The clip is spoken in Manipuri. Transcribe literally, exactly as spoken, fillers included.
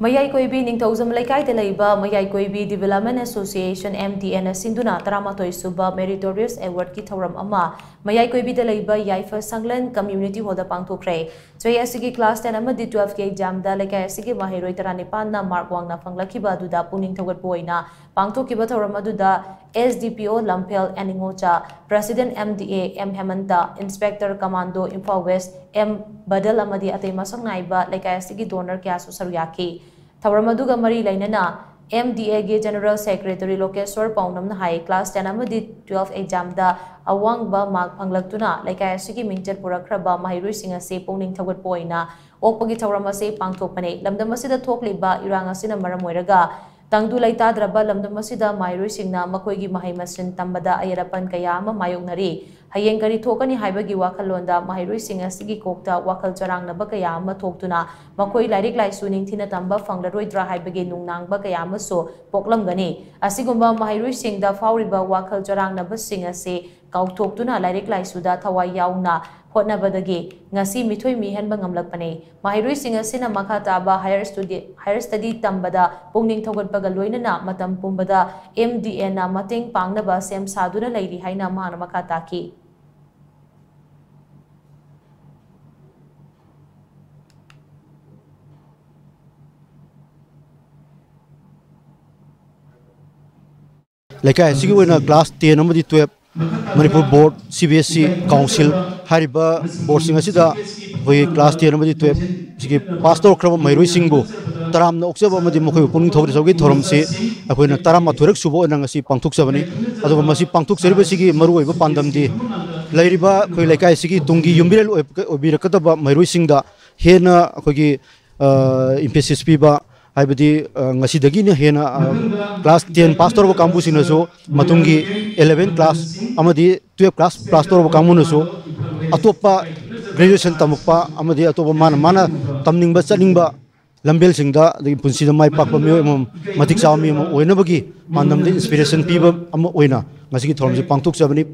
ꯃꯌꯥꯏ ꯀꯣꯏꯕꯤ ꯅꯤꯡꯊꯧꯖꯝ ꯂꯩꯀꯥꯏꯗ ꯂꯩꯕ ꯃꯌꯥꯏ ꯀꯣꯏꯕꯤ Development Association, M D A ꯅ ꯁꯤꯟꯗꯨꯅ ꯇꯔꯥꯃꯥꯊꯣꯏ ꯁꯨꯕ Meritorious Award ꯀꯤ ꯊꯧꯔꯝ ꯑꯃ ꯃꯌꯥꯏ ꯀꯣꯏꯕꯤꯗ ꯂꯩꯕ ꯌꯥꯏꯐ ꯁꯪꯂꯦꯟ Community Hall ꯗ ꯄꯥꯡꯊꯣꯛꯈ꯭ꯔꯦ꯫ ꯆꯍꯤ ꯑꯁꯤꯒꯤ class ten ꯑꯃꯗꯤ twelve ꯀꯤ exam ꯗ ꯂꯩꯀꯥꯏ ꯑꯁꯤꯒꯤ ꯃꯍꯩꯔꯣꯏ ꯇꯔꯥꯅꯤꯄꯥꯟꯅ mark ꯋꯥꯡꯅ ꯐꯪꯂꯛꯈꯤꯕ ꯑꯗꯨꯗ ꯄꯨꯛꯅꯤꯡ ꯊꯧꯒꯠꯄ ꯑꯣꯏꯅ ꯄꯥꯡꯊꯣꯛꯈꯤꯕ ꯊꯧꯔꯝ ꯑꯗꯨꯗ S D P O ꯂꯝꯐꯦꯜ N ꯏꯉꯣꯆꯥ, President M D A M ꯍꯦꯃꯟꯇ, Inspector Commando Imphal West M ꯕꯗꯜ ꯑꯃꯗꯤ ꯑꯇꯩ ꯃꯁꯛ ꯅꯥꯏꯕ ꯂꯩꯀꯥꯏ ꯑꯁꯤꯒꯤ donor ꯀꯌꯥꯁꯨ ꯁꯔꯨꯛ ꯌꯥꯈꯤ꯫ ꯊꯧꯔꯝ ꯑꯗꯨꯒ ꯃꯔꯤ ꯂꯩꯅꯅ M D A ꯒꯤ General Secretary ꯂꯣꯀꯦꯁ꯭ꯋꯔ ꯄꯥꯎꯅꯝꯅ ꯍꯥꯏ, class ten ꯑꯃꯗꯤ twelve exam ꯗ ꯑꯋꯥꯡꯕ mark ꯐꯪꯂꯛꯇꯨꯅ ꯂꯩꯀꯥꯏ ꯑꯁꯤꯒꯤ ꯃꯤꯡꯆꯠ ꯄꯨꯔꯛꯈ꯭ꯔꯕ ꯃꯍꯩꯔꯣꯏꯁꯤꯡ ꯑꯁꯤ ꯄꯨꯛꯅꯤꯡ ꯊꯧꯒꯠꯄ ꯑꯣꯏꯅ ꯑꯣꯛꯄꯒꯤ ꯊꯧꯔꯝ ꯑꯁꯤ ꯄꯥꯡꯊꯣꯛꯄꯅꯤ꯫ ꯂꯝꯗꯝ ꯑꯁꯤꯗ ꯊꯣꯛꯂꯤꯕ ꯏꯔꯥꯡ ꯑꯁꯤꯅ ꯃꯔꯝ ꯑꯣꯏꯔꯒ ꯇꯪꯗꯨ ꯂꯩꯇꯥꯗ꯭ꯔꯕ ꯂꯝꯗꯝ ꯑꯁꯤꯗ ꯃꯍꯩꯔꯣꯏꯁꯤꯡꯅ ꯃꯈꯣꯏꯒꯤ ꯃꯍꯩ ꯃꯁꯤꯡ ꯇꯝꯕꯗ ꯑꯌꯦꯠ ꯑꯄꯟ ꯀꯌꯥ ꯑꯃ ꯃꯥꯌꯣꯛꯅꯔꯤ꯫ ꯍꯌꯦꯡ ꯀꯔꯤ ꯊꯣꯛꯀꯅꯤ ꯍꯥꯏꯕꯒꯤ ꯋꯥꯈꯜꯂꯣꯟꯗ ꯃꯍꯩꯔꯣꯏꯁꯤꯡ ꯑꯁꯤꯒꯤ ꯀꯣꯛꯇ ꯋꯥꯈꯜ ꯆꯔꯥꯡꯅꯕ ꯀꯌꯥ ꯑꯃ ꯊꯣꯛꯇꯨꯅ ꯃꯈꯣꯏ ꯂꯥꯏꯔꯤꯛ ꯂꯥꯏꯁꯨ ꯅꯤꯡꯊꯤꯅ ꯇꯝꯕ ꯐꯪꯂꯔꯣꯏꯗ꯭ꯔꯥ ꯍꯥꯏꯕꯒꯤ ꯅꯨꯡꯅꯥꯡꯕ ꯀꯌꯥ ꯑꯃꯁꯨ ꯄꯣꯛꯂꯝꯒꯅꯤ꯫ ꯑꯁꯤꯒꯨꯝꯕ ꯃꯍꯩꯔꯣꯏꯁꯤꯡꯗ ꯐꯥꯎꯔꯤꯕ ꯋꯥꯈꯜ ꯆꯔꯥꯡꯅꯕꯁꯤꯡ ꯑꯁꯤ ꯀꯥꯎꯊꯣꯛꯇꯨꯅ ꯂꯥꯏꯔꯤꯛ ꯂꯥꯏꯁꯨꯗ ꯊꯋꯥꯏ ꯌꯥꯎꯅ ꯍꯣꯠꯅꯕꯗꯒꯤ ꯉꯁꯤ ꯃꯤꯊꯣꯏ ꯃꯤꯍꯦꯟꯕ ꯉꯝꯂꯛꯄꯅꯤ꯫ ꯃꯍꯩꯔꯣꯏꯁꯤꯡ ꯑꯁꯤꯅ ꯃꯈꯥ ꯇꯥꯕ higher study, higher study ꯇꯝꯕꯗ ꯄꯨꯛꯅꯤꯡ ꯊꯧꯒꯠꯄꯒ ꯂꯣꯏꯅꯅ ꯃꯇꯝ ꯄꯨꯝꯕꯗ M D A ꯅ ꯃꯇꯦꯡ ꯄꯥꯡꯅꯕ ꯁꯦꯝ ꯁꯥꯗꯨꯅ ꯂꯩꯔꯤ ꯍꯥꯏꯅ ꯃꯍꯥꯛꯅ ꯃꯈꯥ ꯇꯥꯈꯤ꯫ ꯂꯩꯀꯥꯏ ꯑꯁꯤꯒꯤ ꯑꯣꯏꯅ class ten ꯑꯃꯗꯤ twelve Manipur board, C B S E, council ꯍꯥꯏꯔꯤꯕ boardꯁꯤꯡ ꯑꯁꯤꯗ ꯑꯩꯈꯣꯏꯒꯤ class ten ꯑꯃꯗꯤ twelve ꯁꯤꯒꯤ pass ꯇꯧꯔꯛꯈ꯭ꯔꯕ ꯃꯍꯩꯔꯣꯏꯁꯤꯡꯕꯨ ꯇꯔꯥꯝꯅ ꯑꯣꯛꯆꯕ ꯑꯃꯗꯤ ꯃꯈꯣꯏꯕꯨ ꯄꯨꯛꯅꯤꯡ ꯊꯧꯒꯠꯆꯕꯒꯤ ꯊꯧꯔꯝꯁꯤ ꯑꯩꯈꯣꯏꯅ ꯇꯔꯥꯃꯥꯊꯣꯏꯔꯛ ꯁꯨꯕ ꯑꯣꯏꯅ ꯉꯁꯤ ꯄꯥꯡꯊꯣꯛꯆꯕꯅꯤ꯫ ꯑꯗꯨꯒ ꯃꯁꯤ ꯄꯥꯡꯊꯣꯛꯆꯔꯤꯕꯁꯤꯒꯤ ꯃꯔꯨꯑꯣꯏꯕ ꯄꯥꯟꯗꯝꯗꯤ ꯂꯩꯔꯤꯕ ꯑꯩꯈꯣꯏ ꯂꯩꯀꯥꯏ ꯑꯁꯤꯒꯤ ꯇꯨꯡꯒꯤ ꯌꯨꯝꯕꯤꯔꯦꯜ ꯑꯣꯏ-, ꯑꯣꯏꯕꯤꯔꯛꯀꯗꯕ ꯃꯍꯩꯔꯣꯏꯁꯤꯡꯗ ꯍꯦꯟꯅ ꯑꯩꯈꯣꯏꯒꯤ, ꯑ, emphasis ꯄꯤꯕ, ꯍꯥꯏꯕꯗꯤ, ꯑ, ꯉꯁꯤꯗꯒꯤꯅ ꯍꯦꯟꯅ, ꯑ, class ten pass ꯇꯧꯔꯕ ꯀꯥꯡꯕꯨꯁꯤꯡꯅꯁꯨ ꯃꯇꯨꯡꯒꯤ eleven class ꯑꯃꯗꯤ twelve class pass ꯇꯧꯔꯕ ꯀꯥꯡꯕꯨꯅꯁꯨ ꯑꯇꯣꯞꯄ graduation ꯇꯝꯃꯛꯄ ꯑꯃꯗꯤ ꯑꯇꯣꯞꯄ ꯃꯥꯅ, ꯃꯥꯅ ꯇꯝꯅꯤꯡꯕ, ꯆꯠꯅꯤꯡꯕ ꯂꯝꯕꯦꯜꯁꯤꯡꯗ, ꯑꯗꯒꯤ ꯄꯨꯟꯁꯤꯗ ꯃꯥꯏ ꯄꯥꯛꯄ ꯃꯤꯑꯣꯏ ꯑꯃ, ꯃꯇꯤꯛ ꯆꯥꯕ ꯃꯤ ꯑꯃ ꯑꯣꯏꯅꯕꯒꯤ ꯄꯥꯟꯗꯝꯗ inspiration ꯄꯤꯕ ꯑꯃ ꯑꯣꯏꯅ ꯉꯁꯤꯒꯤ ꯊꯧꯔꯝꯁꯤ ꯄꯥꯡꯊꯣꯛꯆꯕꯅꯤ꯫